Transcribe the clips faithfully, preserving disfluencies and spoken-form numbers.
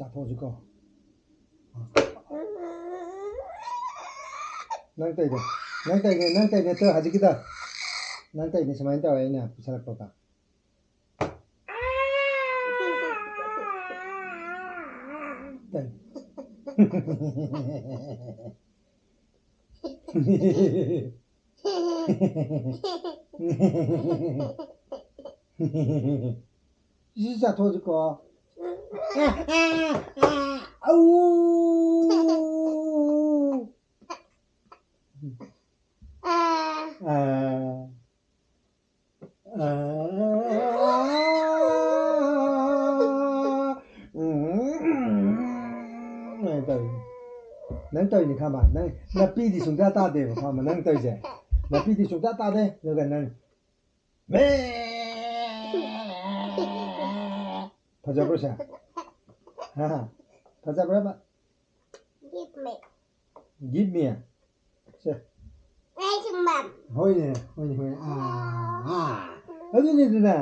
ꯆꯥꯊꯣꯛꯑꯁꯤꯀꯣ꯫ ꯅꯪ ꯇꯧꯏꯗꯣ, ꯅꯪ ꯇꯧꯏꯅꯦ, ꯅꯪ ꯇꯧꯏꯅꯦ, ꯇꯨ ꯍꯧꯖꯤꯛꯀꯤꯗꯣ꯫ ꯅꯪ ꯇꯧꯏꯅꯦ, ꯁꯨꯃꯥꯏꯅ ꯇꯧꯔꯦ ꯑꯩꯅ ꯄꯤꯁꯜꯂꯛꯄꯀꯣ꯫ ꯇꯧꯏ꯫ ꯁꯤ ꯆꯥꯊꯣꯛꯑꯁꯤꯀꯣ꯫ ꯑꯧ꯫ ꯑꯥ꯫ ꯑꯥ꯫ ꯎꯝ꯫ ꯅꯪ ꯇꯧꯔꯤꯅꯤ꯫ ꯅꯪ ꯇꯧꯔꯤꯅꯤ ꯈꯪꯕ? ꯅꯪ ꯅꯥꯄꯤꯗꯤ ꯁꯨꯡꯇꯥ ꯇꯥꯗꯦꯕ ꯈꯪꯕ? ꯅꯪ ꯇꯧꯔꯤꯁꯦ꯫ ꯅꯥꯄꯤꯗꯤ ꯁꯨꯡꯇꯥ ꯇꯥꯗꯦ꯫ ꯑꯗꯨꯒ ꯅꯪ ꯃꯦ꯫ ꯐꯖꯕ꯭ꯔꯣ ꯁꯦ? ꯍꯥ? ꯐꯖꯕ꯭ꯔꯕ? Give me. Give me? ꯁꯦ꯫ Nice, Mom. ꯍꯣꯏꯅꯦ, ꯍꯣꯏꯅꯦ, ꯍꯣꯏꯅꯦ꯫ ꯑꯥ, ꯑꯥ꯫ ꯑꯗꯨꯅꯤꯗꯅ꯫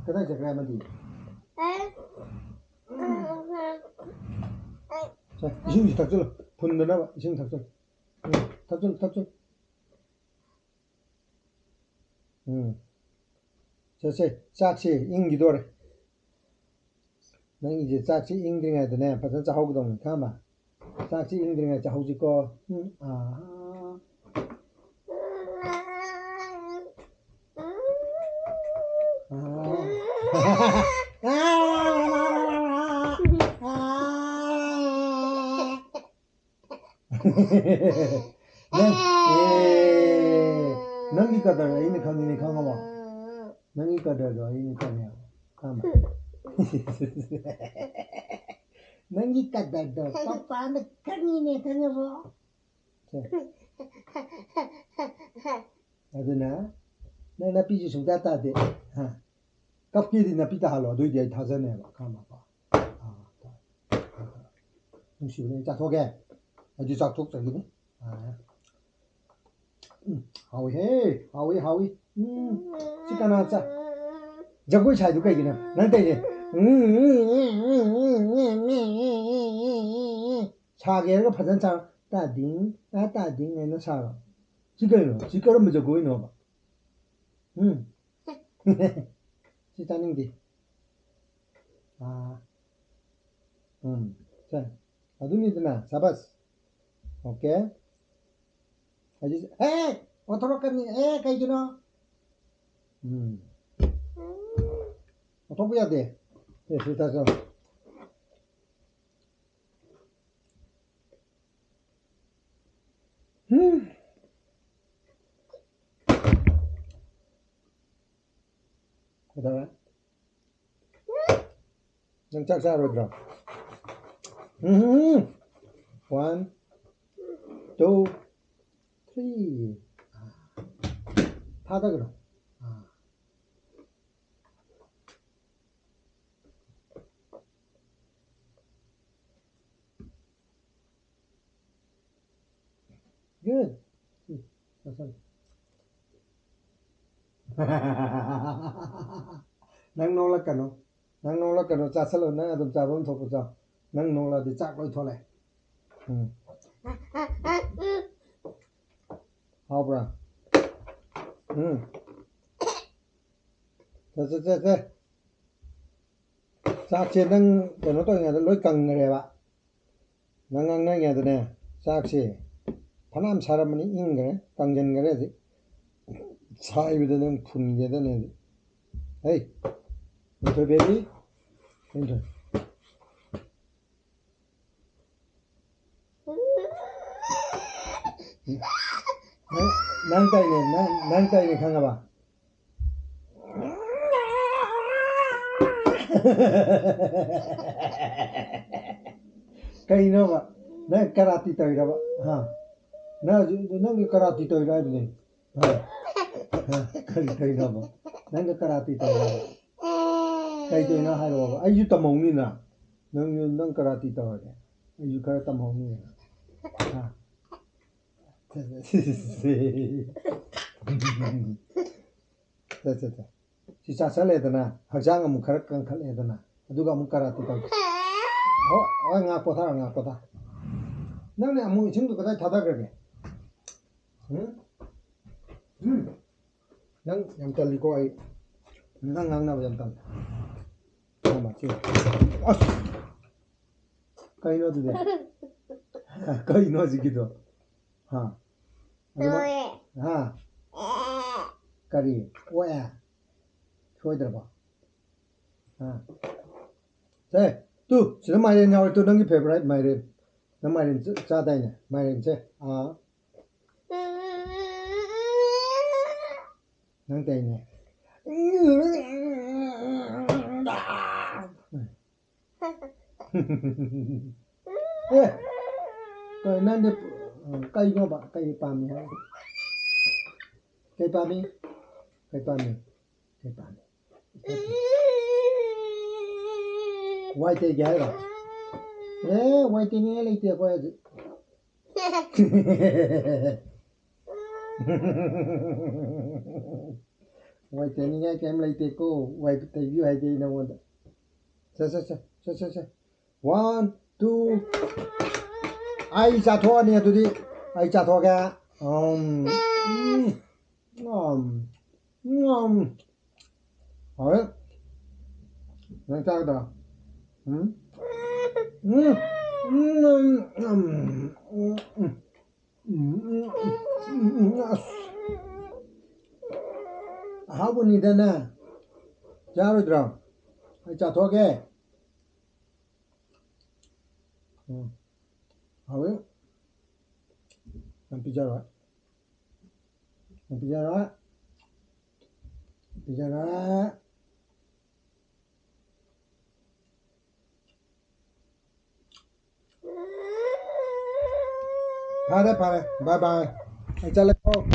ꯀꯗꯥꯏ ꯆꯠꯈ꯭ꯔꯦ ꯑꯃꯗꯤ? ꯑ, ꯑ, ꯑ, ꯑ꯫ ꯁꯦ, ꯏꯁꯤꯡꯁꯤ ꯊꯛꯆꯜꯂꯨ꯫ ꯐꯨꯟꯗꯅꯕ ꯏꯁꯤꯡ ꯊꯛꯆꯜꯂꯨ꯫ ꯎꯝ, ꯊꯛꯆꯜꯂꯨ, ꯊꯛꯆꯜꯂꯨ꯫ ꯎꯝ꯫ ꯁꯦ, ꯁꯦ, ꯆꯥꯛꯁꯦ ꯏꯪꯈꯤꯗꯣꯔꯦ꯫ ꯅꯪꯒꯤꯁꯦ ꯆꯥꯛꯁꯦ ꯏꯪꯗ꯭ꯔꯤꯉꯩꯗꯅꯦ ꯐꯖꯅ ꯆꯥꯍꯧꯒꯗꯧꯅꯤ, ꯈꯪꯉꯕ? ꯆꯥꯛꯁꯦ ꯏꯪꯗ꯭ꯔꯤꯉꯩ ꯆꯥꯍꯧꯁꯤꯀꯣ꯫ ꯎꯝ, ꯑꯥ꯫ ꯑꯥ꯫ ꯅꯪ, ꯑꯦ, ꯅꯪꯒꯤ ꯀꯗꯔ ꯑꯩꯅ ꯈꯪꯉꯤꯅꯦ, ꯈꯪꯉꯕꯣ? ꯅꯪꯒꯤ ꯀꯗꯔꯗꯣ ꯑꯩꯅ ꯈꯪꯉꯦꯕ, ꯈꯪꯉꯕ? ꯅꯪꯒꯤ ꯀꯗꯔꯗꯣ ꯄꯄꯥꯅ ꯈꯪꯉꯤꯅꯦ, ꯈꯪꯉꯕꯣ? ꯁꯦ꯫ ꯑꯗꯨꯅ ꯅꯪ ꯅꯥꯄꯤꯁꯨ ꯁꯨꯡꯇꯥ ꯇꯥꯗꯦ꯫ ꯍꯥ? ꯀꯞꯀꯦꯗꯤ ꯅꯥꯄꯤ ꯇꯥꯍꯜꯂꯣ, ꯑꯗꯨꯏꯗꯤ ꯑꯩ ꯊꯥꯖꯅꯦꯕ, ꯈꯪꯉꯕꯣ? ꯑꯥ, ꯅꯨꯡꯁꯤꯕꯅꯦ, ꯑꯩ ꯆꯥꯊꯣꯛꯀꯦ꯫ ꯑꯩꯁꯨ ꯆꯥꯊꯣꯛꯆꯈꯤꯅꯤ꯫ ꯑꯥ꯫ ꯎꯝ, ꯍꯥꯎꯏꯍꯦ, ꯍꯥꯎꯏ, ꯍꯥꯎꯏ꯫ ꯎꯝ, ꯁꯤ ꯀꯅꯥ ꯆꯥ-, ꯖꯒꯣꯏ ꯁꯥꯏꯗꯨ ꯀꯩꯒꯤꯅꯣ? ꯅꯪ ꯇꯧꯏꯁꯦ꯫ ꯎꯝ, ꯎꯝ, ꯎꯝ, ꯎꯝ, ꯎꯝ, ꯎꯝ, ꯎꯝ, ꯎꯝ, ꯎꯝ꯫ ꯁꯥꯒꯦ ꯍꯥꯏꯔꯒ ꯐꯖꯅ ꯁꯥꯔꯣ꯫ ꯇꯥꯗꯤꯡ, ꯇꯥ ꯇꯥꯗꯤꯡ ꯍꯥꯏꯅ ꯁꯥꯔꯣ꯫ ꯁꯤ ꯀꯩꯅꯣ? ꯁꯤ ꯀꯔꯝꯕ ꯖꯒꯣꯏꯅꯣꯕ? ꯎꯝ꯫ ꯁꯤ ꯇꯥꯅꯤꯡꯗꯦ꯫ ꯑꯥ꯫ ꯎꯝ꯫ ꯁꯦ꯫ ꯑꯗꯨꯅꯤꯗꯅ꯫ ꯁꯥꯕꯥꯁ꯫ ꯑꯣꯀꯦ꯫ ꯍꯧꯖꯤꯛ, ꯑꯦ! ꯑꯣꯟꯊꯣꯔꯛꯀꯅꯤ꯫ ꯑꯦ, ꯀꯩꯒꯤꯅꯣ? ꯎꯝ꯫ ꯑꯣꯟꯊꯣꯛꯄ ꯌꯥꯗꯦ꯫ ꯑꯦ, ꯁꯤ ꯇꯥꯁꯣ꯫ ꯎꯝ꯫ ꯀꯩꯗꯧꯔꯦ? ꯅꯪ ꯆꯥꯛ ꯆꯥꯔꯣꯏꯗ꯭ꯔꯣ? ꯎꯝ꯫ One, two, three. ꯊꯥꯗꯒꯅꯨ꯫ ꯑꯥ꯫ Good. ꯎꯝ, ꯆꯥꯁꯜꯂꯨ꯫ ꯅꯪ ꯅꯣꯛꯂꯛꯀꯅꯨ꯫ ꯅꯪ ꯅꯣꯛꯂꯛꯀꯅꯨ꯫ ꯆꯥꯁꯜꯂꯨ꯫ ꯅꯪ ꯑꯗꯨꯝ ꯆꯥꯐꯝ ꯊꯣꯛꯄ ꯆꯥꯎ꯫ ꯅꯪ ꯅꯣꯛꯂꯛꯑꯗꯤ ꯆꯥꯛ ꯂꯣꯏ ꯊꯣꯛꯂꯛꯑꯦ꯫ ꯎꯝ꯫ ꯍꯥꯎꯕ꯭ꯔꯥ? ꯎꯝ꯫ ꯁꯦ, ꯁꯦ, ꯁꯦ, ꯁꯦ꯫ ꯆꯥꯛꯁꯦ ꯅꯪ ꯀꯩꯅꯣ ꯇꯧꯔꯤꯉꯩꯗ ꯂꯣꯏ ꯀꯪꯈ꯭ꯔꯦꯕ꯫ ꯅꯪ ꯉꯥꯡꯅꯔꯤꯉꯩꯗꯅꯦ, ꯆꯥꯛꯁꯦ ꯐꯅꯌꯥꯝ ꯁꯥꯔꯝꯃꯅꯤ, ꯏꯪꯈ꯭ꯔꯦ, ꯀꯪꯁꯤꯟꯈ꯭ꯔꯦ ꯍꯧꯖꯤꯛ꯫ ꯁꯥꯏꯕꯗ ꯅꯪ ꯐꯨꯟꯒꯦꯗꯅꯦ ꯍꯧꯖꯤꯛ꯫ ꯍꯩ, ꯂꯤꯟꯊꯣꯏ baby, ꯂꯤꯟꯊꯣꯏ꯫ ꯅꯪ, ꯅꯪ ꯇꯧꯔꯤꯅꯦ, ꯅꯪ, ꯅꯪ ꯇꯧꯔꯤꯅꯦ ꯈꯪꯉꯕ? ꯀꯩꯅꯣꯕ? ꯅꯪ ꯀꯔꯥꯇꯤ ꯇꯧꯔꯤꯔꯕ? ꯍꯥ? ꯅꯪ ꯍꯧꯖꯤꯛ, ꯅꯪꯒꯤ ꯀꯔꯥꯇꯤ ꯇꯧꯔꯤꯔꯣ ꯍꯥꯏꯕꯅꯦ? ꯍꯥ? ꯍꯥ? ꯀꯔꯤ ꯇꯧꯔꯤꯅꯣꯕ? ꯅꯪꯒ ꯀꯔꯥꯇꯤ ꯇꯧꯔꯤꯔꯕ? ꯀꯩ ꯇꯧꯔꯤꯅꯣ ꯍꯥꯏꯔꯛꯑꯣꯕ? ꯑꯩꯁꯨ ꯇꯝꯍꯧꯅꯤꯅ꯫ ꯅꯪꯁꯨ, ꯅꯪ ꯀꯔꯥꯇꯤ ꯇꯧꯔꯗꯤ ꯑꯩꯁꯨ ꯈꯔ ꯇꯝꯍꯧꯅꯤꯅ꯫ ꯍꯥ? ꯁꯦ, ꯁꯦ, ꯁꯦ꯫ ꯁꯤ ꯆꯥꯁꯜꯂꯦꯗꯅ, ꯍꯛꯆꯥꯡ ꯑꯃꯨꯛ ꯈꯔ ꯀꯟꯈꯠꯂꯦꯗꯅ, ꯑꯗꯨꯒ ꯑꯃꯨꯛ ꯀꯔꯥꯇꯤ ꯇꯧꯁꯤ꯫ ꯍꯣꯏ, ꯍꯣꯏ, ꯉꯥꯏꯍꯥꯛ ꯄꯣꯊꯥꯔꯣ, ꯉꯥꯏꯍꯥꯛ ꯄꯣꯊꯥ꯫ ꯅꯪꯅ ꯑꯃꯨꯛ ꯏꯁꯤꯡꯗꯣ ꯀꯗꯥꯏ ꯊꯥꯗꯈ꯭ꯔꯒꯦ? ꯎꯝ? ꯎꯝ? ꯅꯪ ꯌꯥꯝ ꯇꯜꯂꯤꯀꯣ ꯑꯩ꯫ ꯅꯪ ꯉꯥꯡꯅꯕ ꯌꯥꯝ ꯇꯜꯂꯤ꯫ ꯅꯪ ꯃꯆꯤꯟ꯫ ꯑꯁ! ꯀꯩꯅꯣ ꯑꯗꯨꯗꯤ? ꯀꯩꯅꯣ ꯍꯧꯖꯤꯛꯀꯤꯗꯣ? ꯍꯥ? ꯑꯗꯨꯃ-, ꯂꯣꯏꯔꯦ꯫ ꯍꯥ? ꯀꯔꯤ? ꯑꯣꯛꯑꯦ? ꯁꯣꯏꯗ꯭ꯔꯕꯣ? ꯍꯥ? ꯁꯦ, ꯇꯨ, ꯁꯤꯗ ꯃꯥꯏꯔꯦꯟ ꯌꯥꯎꯔꯦ, ꯇꯨ, ꯅꯪꯒꯤ favourite ꯃꯥꯏꯔꯦꯟ꯫ ꯅꯪ ꯃꯥꯏꯔꯦꯟ ꯆ-, ꯆꯥꯗꯥꯏꯅꯦ? ꯃꯥꯏꯔꯦꯟꯁꯦ, ꯑꯥ, ꯅꯪ ꯇꯩꯅꯦ꯫ ꯑꯦ, ꯀꯩ ꯅꯪꯗꯤ, ꯀꯩꯅꯣꯕ? ꯀꯩ ꯄꯥꯝꯃꯤ ꯍꯥꯏ? ꯀꯩ ꯄꯥꯝꯃꯤ? ꯀꯩ ꯄꯥꯝꯃꯤ? ꯀꯩ ꯄꯥꯝꯃꯤ? ꯋꯥꯏ ꯇꯩꯒꯦ ꯍꯥꯏꯔꯣ? ꯑꯦ, ꯋꯥꯏ ꯇꯩꯅꯤꯡꯉꯥꯏ ꯂꯩꯇꯦ ꯑꯩꯈꯣꯏ ꯍꯧꯖꯤꯛ꯫ ꯋꯥꯏ ꯇꯩꯅꯤꯡꯉꯥꯏ ꯀꯩꯝ ꯂꯩꯇꯦꯀꯣ꯫ ꯋꯥꯏ ꯇꯩꯕꯤꯌꯨ ꯍꯥꯏꯗꯦ ꯑꯩ ꯅꯉꯣꯟꯗ꯫ ꯁꯦ, ꯁꯦ, ꯁꯦ, ꯁꯦ, ꯁꯦ, ꯁꯦ꯫ One, two꯫ ꯑꯩ ꯆꯥꯊꯣꯛꯑꯅꯤ ꯑꯗꯨꯗꯤ꯫ ꯑꯩ ꯆꯥꯊꯣꯛꯑꯒꯦ꯫ ꯎꯝ, ꯎꯝ, ꯎꯝ, ꯎꯝ꯫ ꯍꯥꯎꯋꯦ꯫ ꯅꯪ ꯆꯥꯒꯗ꯭ꯔꯣ? ꯎꯝ? ꯎꯝ, ꯎꯝ, ꯎꯝ, ꯎꯝ, ꯎꯝ꯫ ꯎꯝ, ꯎꯝ, ꯎꯝ, ꯎꯝ, ꯎꯝ, ꯑꯁ꯫ ꯑꯍꯥꯎꯕꯅꯤꯗꯅ꯫ ꯆꯥꯔꯣꯏꯗ꯭ꯔꯣ? ꯑꯩ ꯆꯥꯊꯣꯛꯑꯒꯦ꯫ ꯎꯝ꯫ ꯍꯥꯎꯋꯤ꯫ ꯌꯥꯝ ꯄꯤꯖꯔꯣꯏ꯫ ꯌꯥꯝ ꯄꯤꯖꯔꯣꯏ꯫ ꯄꯤꯖꯔꯣꯏ꯫ ꯐꯔꯦ, ꯐꯔꯦ꯫ Bye bye꯫ ꯑꯩ ꯆꯠꯂꯦꯀꯣ꯫